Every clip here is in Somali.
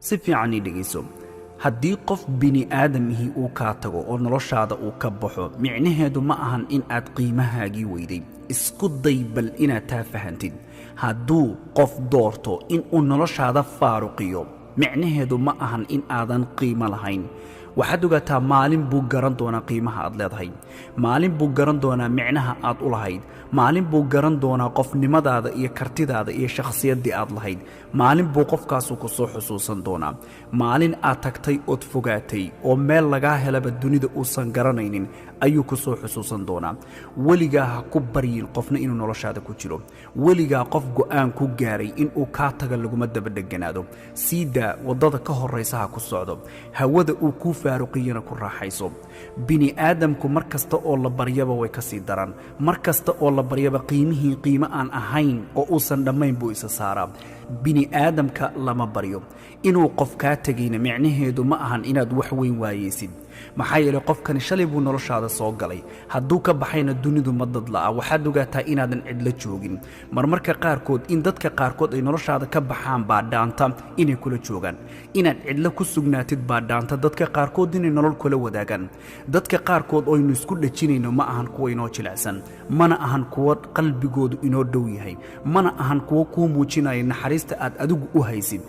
Si fiican ii dhegayso. Haddii qof bini aadamihii uu kaa tago oo noloshaada uu ka baxo, micnaheedu ma ahan in aad qiimahaagii weyday. Isku day bal inaad taa fahantid. Hadduu qof doorto in uu noloshaada faaruqiyo, micnaheedu ma ahan in aadan qiimo lahayn. Waxaad ogaataa, maalin buu garan doonaa qiimaha aad leedahay, maalin buu garan doonaa micnaha aad u lahayd, maalin buu garan doonaa qofnimadaada iyo kartidaada iyo shakhsiyaddii aad lahayd. Maalin buu qofkaasu ku soo xusuusan doonaa. Maalin aad tagtay ood fogaatay oo meel lagaa helaba dunida uusan garanaynin ayuu ku soo xusuusan doonaa. Weligaa ha ku baryin qofna inuu noloshaada ku jiro. Weligaa qof go'aan ku gaaray inuu kaa taga laguma daba dheganaado. Sii daa, waddada ka horraysa ha ku socdo, hawada uu kuu faaruqiyana ku raaxayso. Bini aadamku mar kasta oo la baryaba way ka sii daraan. Mar kasta oo la baryaba qiimihii qiimo aan ahayn oo uusan dhammayn buu isa saaraa. Bini aadamka lama baryo. Inuu qof kaa tegayna micnaheedu ma ahan inaad wax weyn waayeysid, maxaa yeelay qofkani shalay buu noloshaada soo galay, hadduu ka baxayna dunidu ma dadla'a. Waxaad ogaataa inaadan cidlo joogin. Marmarka qaarkood in dadka qaarkood ay noloshaada ka baxaan baa dhaanta inay kula joogaan. Inaad cidlo ku sugnaatid baa dhaanta dadka qaarkood inay nolol kula wadaagaan. Dadka qaarkood oynu isku dhejinayno ma ahan kuwa inoo jilicsan, mana ahan kuwo qalbigoodu inoo dhow yahay, mana ahan kuwo kuu muujinaya naxariista aad adigu u haysid.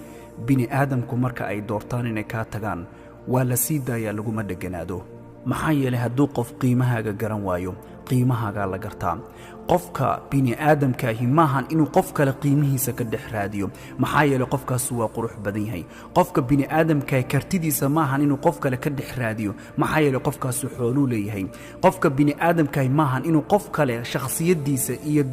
Bini aadamku marka ay doortaan inay kaa tagaan, waa la sii daayaa, laguma dheganaado. Maxaa yeelay, hadduu qof qiimahaaga garan waayo, qiimahaagaa la gartaa. Qofka bini aadamkaahi maahan inuu qof kale qiimihiisa ka dhex raadiyo, maxaa yeelay qofkaasu waa qurux badan yahay. Qofka bini aadamkaahi kartidiisa maahan inuu qof kale ka dhex raadiyo, maxaa yeelay qofkaasu xooluu leeyahay. Qofka bini aadamkaahi maahan inuu qof kale shakhsiyaddiisa iyo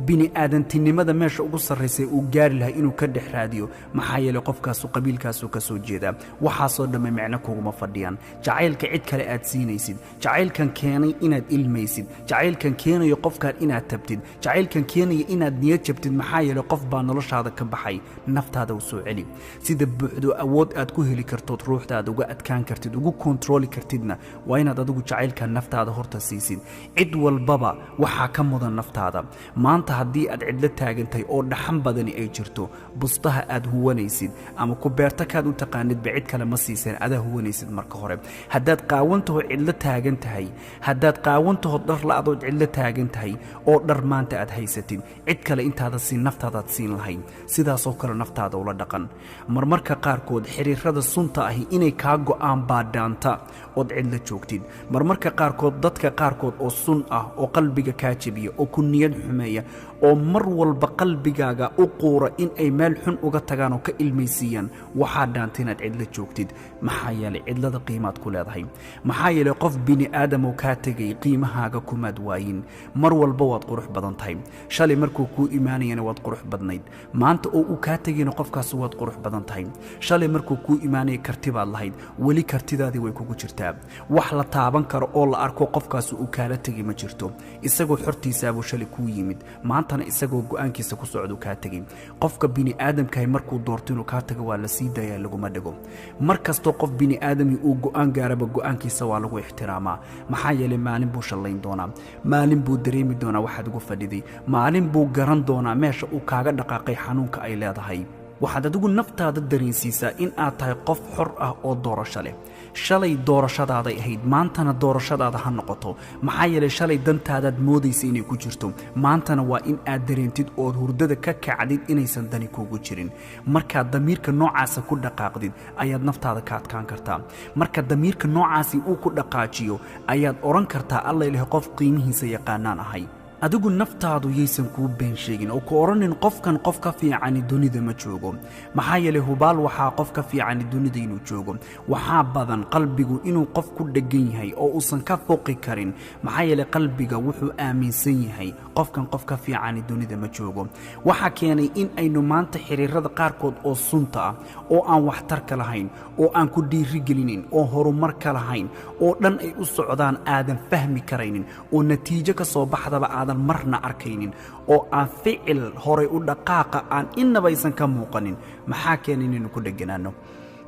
bini aadantinimada meesha ugu sarraysay uu gaari lahay inuu ka dhex raadiyo, maxaa yeelay qofkaasu qabiilkaasuu ka soo jeedaa. Waxaasoo dhamme micno kuguma fadhiyaan. Jacaylka cid kale aad siinaysid, jacaylkan keenay inaad ilmaysid, jacaylkan keenayo qofkan inaad tabtid, jacaylkan keenaya inaad niyad jabtid, maxaa yeelay qof baa noloshaada ka baxay, naftaada u soo celi. Sida buuxdo awood aad ku heli kartood ruuxdaada uga adkaan kartid, ugu kontarooli kartidna, waa inaad adigu jacaylkan naftaada horta siisid. Cid walbaba waxaa ka mudan naftaada. Maanta haddii aad cidlo taagantahay oo dhaxan badani ay jirto, bustaha aad huwanaysid ama ku beerta kaad u taqaanidba cid kale ma siiseen, adaa huwanaysid marka hore. Haddaad qaawantaho cidlo taagan tahay, haddaad qaawantaho dhar la-adood cidlo taagan tahay oo dhar maanta aad haysatid, cid kale intaada siin naftaadaad siin lahayd. Sidaasoo kale naftaada ula dhaqan. Marmarka qaarkood xiriirada sunta ahi inay kaa go'aan baa dhaanta ood cidlo joogtid. Marmarka qaarkood dadka qaarkood oo sun ah oo qalbiga kaa jebiya oo ku niyad xumeeya oo mar walba qalbigaaga u quura in ay meel xun uga tagaan oo ka ilmaysiiyaan, waxaa dhaanta inaad cidlo joogtid. Maxaa yeelay cidlada qiimaad ku leedahay. Maxaa yeelay qof bini aadamoo kaa tegay qiimahaaga kumaad waayin. Mar walba waad qurux badan tahay. Shalay markuu kuu imaanayana waad qurux badnayd, maanta oo uu kaa tegayna qofkaas waad qurux badan tahay. Shalay markuu kuu imaanaya karti baad lahayd, weli kartidaadii way kugu jirtaa. Wax la taaban karo oo la arko qofkaas uu kaala tegay ma jirto. Isagoo xortiisaabuu shalay kuu yimid, maantana isagoo go'aankiisa ku socduu kaa tegay. Qofka bini aadamkahi markuu doorto inuu kaa tago, waa la sii daayaa, laguma dhego. Mar kastoo qof bini aadami uu go'aan gaaraba, go'aankiisa waa lagu ixtiraamaa, maxaa yeelay maalin buu shallayn doonaa, maalin buu dareemi doonaa waxaad ugu fadhiday, maalin buu garan doonaa meesha uu kaaga dhaqaaqay xanuunka ay leedahay. Waxaad adigu naftaada dareensiisaa in aad tahay qof xor ah oo doorasho leh. Shalay doorashadaaday ahayd, maantana doorashadaada ha noqoto. Maxaa yeelay shalay dantaadaad moodaysa inay ku jirto, maantana waa in aad dareentid ood hurdada ka kacdid inaysan dani kuugu jirin. Markaad damiirka noocaasa ku dhaqaaqdid ayaad naftaada ka adkaan kartaa. Marka damiirka noocaasi uu ku dhaqaajiyo ayaad odhan kartaa, "Alla ilahay, qof qiimihiisa yaqaanaan ahay." Adigu naftaadu yaysan kuu been sheegin oo ku odhanin qofkan qof ka fiicani dunida ma joogo. Maxaa yeelay hubaal waxaa qof ka fiicani dunida inuu joogo. Waxaa badan qalbigu inuu qof ku dheggan yahay oo uusan ka foqi karin, maxaa yeelay qalbiga wuxuu aaminsan yahay qofkan qof ka fiicani dunida ma joogo. Waxaa keenay in aynu maanta xiriirada qaarkood oo sunta ah oo aan waxtarka lahayn oo aan ku dhiirigelinin oo horumar ka lahayn oo dhan ay u socdaan aadan fahmi karaynin, oo natiijo ka soo baxdaba aadan marna arkaynin, oo aan ficil horay u dhaqaaqa aan innabaysan ka muuqanin. Maxaa keenay inaynu ku dheganaano?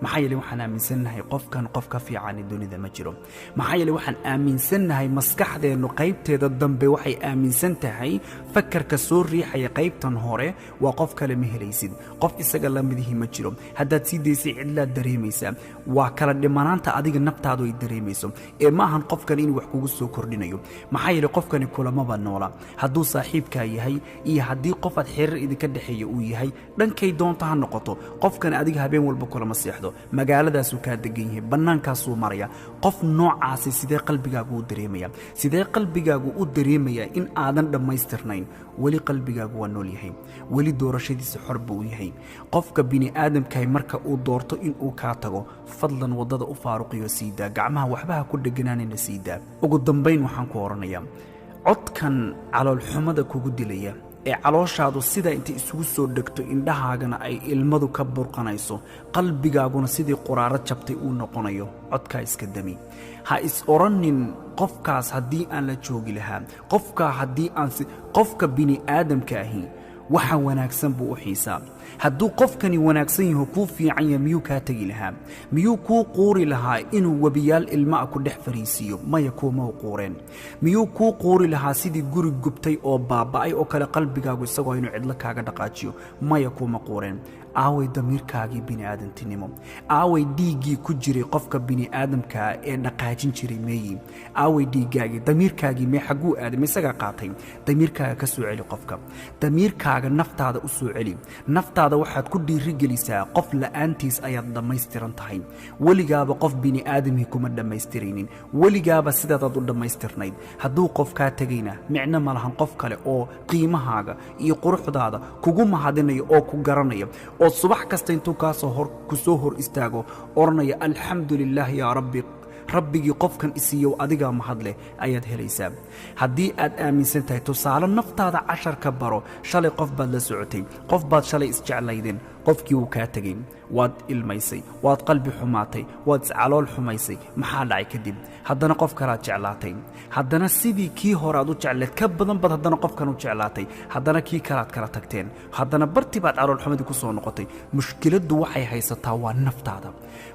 Maxaa yeelay waxaan aaminsannahay qofkan qof ka fiicani dunida ma jiro. Maxaa yeelay waxaan aaminsannahay maskaxdeennu qaybteeda dambe waxay aaminsan tahay fakarka soo riixaya qaybtan hore waa qof kale ma helaysid, qof isaga la midihii ma jiro. Haddaad sii daysay cidlaad dareemaysaa. Waa kala dhimanaanta adiga naftaadu ay dareemayso ee ma ahan qofkan inuu wax kugu soo kordhinayo. Maxaa yeelay qofkani kulamaba noola. Hadduu saaxiibkaa yahay iyo haddii qof aad xiriir idinka dhexeeya uu yahay, dhankay doonta ha noqoto, qofkan adiga habeen walba kulama seexdo, magaaladaasuu kaa degan yahay, bannaankaasuu maraya. Qof noocaasi sidee qalbigaagu u dareemaya? Sidee qalbigaagu u dareemayaa in aadan dhammaystirnayn? Weli qalbigaagu waa nool yahay, weli doorashadiisa xor buu u yahay. Qofka bini aadamkahay marka uu doorto inuu kaa tago, fadlan waddada u faaruqiyo, sii daa gacmaha, waxbaha ku dheganaanina, sii daa. Ugu dambayn waxaan ku odhanayaa, codkan caloolxumada kugu dilaya ee calooshaadu sidaa intay isugu soo dhegto, indhahaagana ay ilmadu ka burqanayso, qalbigaaguna sidii quraaro jabtay uu noqonayo, codkaa iska dami. Ha is odhanin qofkaas haddii aan la joogi lahaa, qofkaa haddii aan si. Qofka bini aadamka ahi waxa wanaagsan buu u xiisaa. Hadduu qofkani wanaagsan yaho, kuu fiican yahay, miyuu kaa tegi lahaa? Miyuu kuu quuri lahaa inuu webiyaal ilma'a ku dhex fariisiiyo? Maya, kuuma u quureen. Miyuu kuu quuri lahaa sidii guri gubtay oo baaba'ay oo kale qalbigaagu isagoo inuu cidlo kaaga dhaqaajiyo? Maya, kuuma quureen. Aaway damiirkaagii bini'aadantinimo? Aaway dhiiggii ku jiray qofka bini'aadamkaa ee dhaqaajin jiray? Meeyi? Aaway dhiiggaagii, damiirkaagii? Mee xagguu aaday? Ma isagaa qaatay? Damiirkaaga ka soo celi qofka, damiirkaaga naftaada u soo celi. Naftaada waxaad ku dhiirigelisaa qof la'aantiis ayaad dhammaystiran tahay. Weligaaba qof bini'aadamhii kuma dhammaystiraynin, weligaaba sidaadaad u dhammaystirnayd. Hadduu qof kaa tegayna, micno ma lahan qof kale oo qiimahaaga iyo quruxdaada kugu mahadinayo oo ku garanaya oo subax kasta intuu kaasoo hor ku soo hor istaago odhanaya alxamdu lilaah yaa rabbi, rabbigii qofkan isiiyow adigaa mahad leh, ayaad helaysaa haddii aad aaminsan tahay. Tusaale, naftaada cashar ka baro. Shalay qof baad la socotay, qof baad shalay isjeclaydeen, qofkii wuu kaa tegey, waad ilmaysay, waad qalbi xumaatay, waad iscalool xumaysay. Maxaa dhacay kadib? Haddana qof kalaad jeclaatay, haddana sidii kii hore aad u jecleed ka badan baad haddana qofkan u jeclaatay, haddana kii kalaad kala tagteen, haddana barti baad caloolxumadii ku soo noqotay. Mushkiladdu waxay haysataa waa naftaada.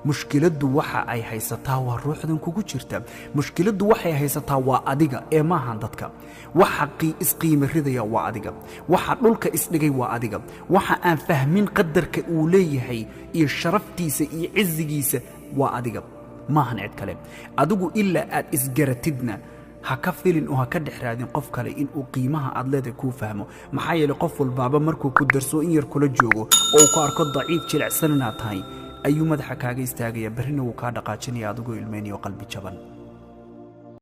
Mushkiladdu waxa ay haysataa waa ruuxdan kugu jirta. Mushkiladdu waxay haysataa waa adiga ee maahan dadka. Waxa isqiime ridaya waa adiga, waxa dhulka isdhigay waa adiga, waxa aan fahmin qadarka uu leeyahay iyo sharaftiisa iyo cisigiisa waa adiga, maahan cid kale. Adigu ilaa aad isgaratidna ha ka filin oo ha ka dhex raadin qof kale inuu qiimaha aad leedahay kuu fahmo. Maxaa yeelay qof walbaaba markuu ku darso, in yar kula joogo oo ku arko daciif jilicsan inaad tahay, ayuu madaxa kaaga istaagaya, berrina wuu kaa dhaqaajinaya adigoo ilmaynayo qalbi jaban.